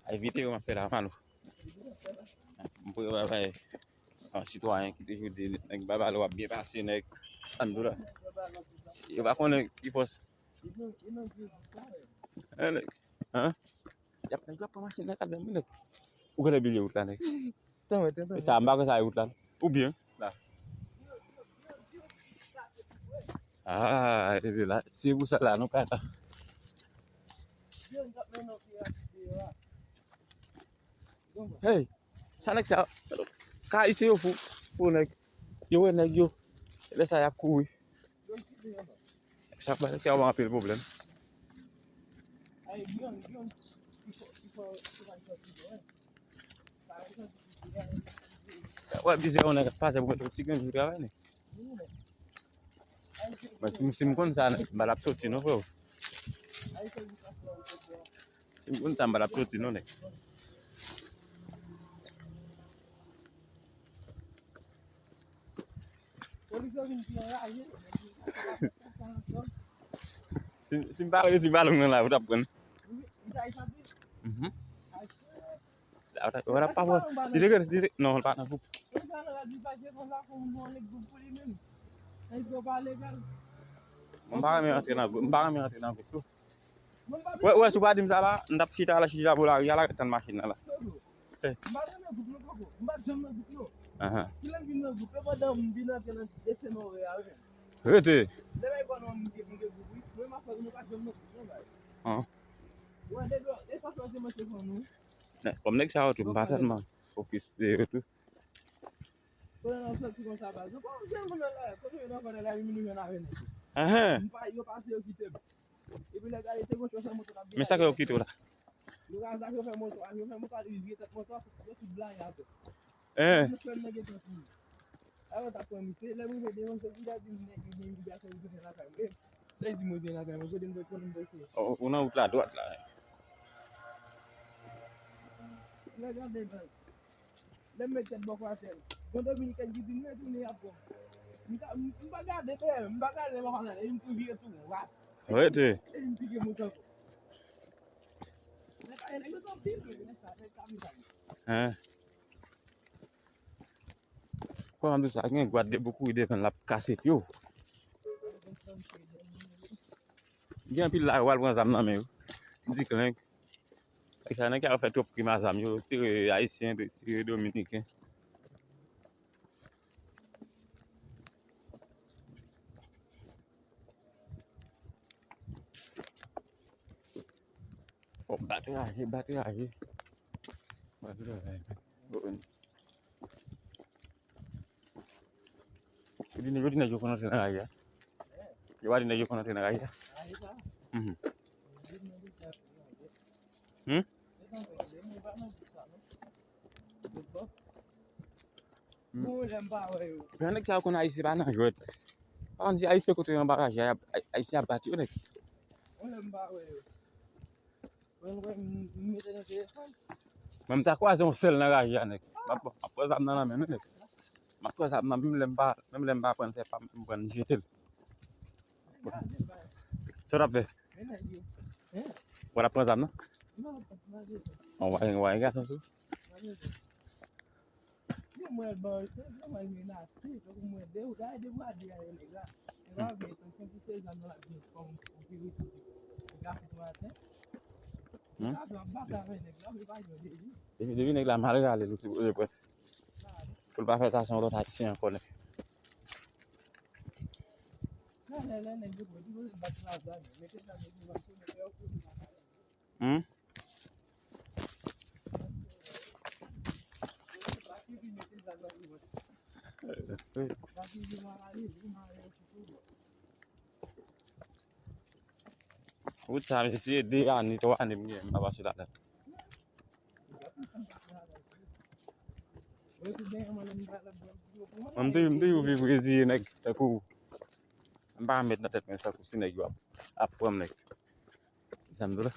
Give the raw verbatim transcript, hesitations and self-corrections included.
Ay, videyo m ap fè la, Malo. M pou yo bay, bay yon sitwayen ki toujou di nèg Babalo ap byen pase, nèg Andoura. Yo pa konnen ki fòs. Eh, nèg. Hein? Y ap, nèg yo ap pran machin nan, gad menm, nèg. Ou konnen bilye wout la, nèg. Tann, tann, tann. E sa, m pa konn sa e wout la. Oubyen, la. Ah, epi la, se pou sa la, nou pa la. Hey, sa nèg sa, ka isi yo fou, fou nèg. Yo wè nèg yo, lè sa y ap kouri. Sa ba nèg sa yo anpil pwoblèm. Wè, bizè yon nèg ap pase pou mete yon ti grenn jou travay, nèg. Mwen, si m, si m konn sa, nèg, m pa t ap soti non, frè. Si m konn sa, m pa t ap soti non, nèg. Si, si m pa redi balon nan la, ou t ap pran. Mhm. Ou t ap, ou t ap pa pran. Li te gen, li te, non, li pa nan gwoup. Mwen pa renmen rantre nan gwoup, mwen pa renmen rantre nan gwoup tou. Wè, wè, si w pa di m sa la, m t ap chita la, chita bò lari a la, tann machin nan la. Eh. Ahan. Rete. An. Nè, kòm nèg sa yo tou, m pa tèlman fokis de yo tou. Kote n ap soti konsa, baz? Yo pa jwenn moun nan la, kote yo nan fè nan la, yo vin jwenn avè nèg yo. Ahan. M pa, yo pase, yo kite m. Epi nèg la, yo te gon chòs an moto k ap vin. Men sa ke yo kite w la? Yo raze, yo fè moto a, yo fè moto a, li vire tèt moto a, yo tout blayi atè. Hein. Yo fè nèg yo tankou. Alò, t ap pran misye, lè m rive devan, se pou yo di m nèg yo gen imigrasyon, yo tounen lakay mwen. Lè yo di mwen vin lakay mwen, kote m te konnen m te fè. Ou, ou nan wout la, dwat la. Lè gade, baz. Lè m met tèt bò kote a, gon Dominikèn ki di m retounen y ap pran m. M ta, m, m pa gade dèyè, m pa gade bò kote a, e m tou vire tounen, rat. Rete. E m pike moto ankò. Nèg, nèg yo t anpil, men nèg sa, nèg sa vin sa. Hein. Kòman m di sa, gen gwad de pou kouri devan l ap kase pye w. Gen anpil la, yo al pran zam nan men yo. Di klenk. Nèg sa, nèg sa yo fè twòp krim a zam. Yo tire ayisyen, yo tire dominiken. Fò bat raje, bat raje. Bat raje. Yo di nèg, yo di nèg yo konn antre nan raje a. Yo pa di nèg yo konn antre nan raje a. Mhm. Hmm? Bon, lè m pa wè yo. Gran nèg sa yo konn Ayisyen pa nan jwèt. Pa konn si Ayisyen kote yo anba raje a, Ay-, Ayisyen ap bat yo, nèg. Bon, lè m pa wè yo. Mwen, m ta kwaze yon sèl nan raje a, nèg. M ap, m ap pran zam nan nan men nou, nèg. M ap pran zam nan, menm lè m pa, menm lè m pa pran, se pa m pran, m jete l. Sa w t ap fè? W t ap pran zam nan? An, w a, w a gason sou. Yo mwen ban, yo mwen menase, tankou mwen de, ou gade de mwa de a, nèg la. Nèg la vle tansyon pou se zam nan la vin kòm ou ki retounen. Nèg la fout maten. Hmm? Nèg la vle ap batay avè nèg la, men pa jwenn li. Depi, depi nèg la mal rale, li sipoze pran. Pou l pa fè sa, se yon lòt Ayisyen ankò, nèg. Lè, lè, lè nèg yo pran, li pral bat la zam, mete zam yo pou yo konnen lè yo konnen. Hmm? Wout sa, mesye, de ane, twa ane m gen, m pa pase ladan. Mwen, m te, m te yo viv reziye nèg tankou, m pa mèt nan tèt mwen tankou si nèg yo ap, ap pran m nèg. Sa m di w la.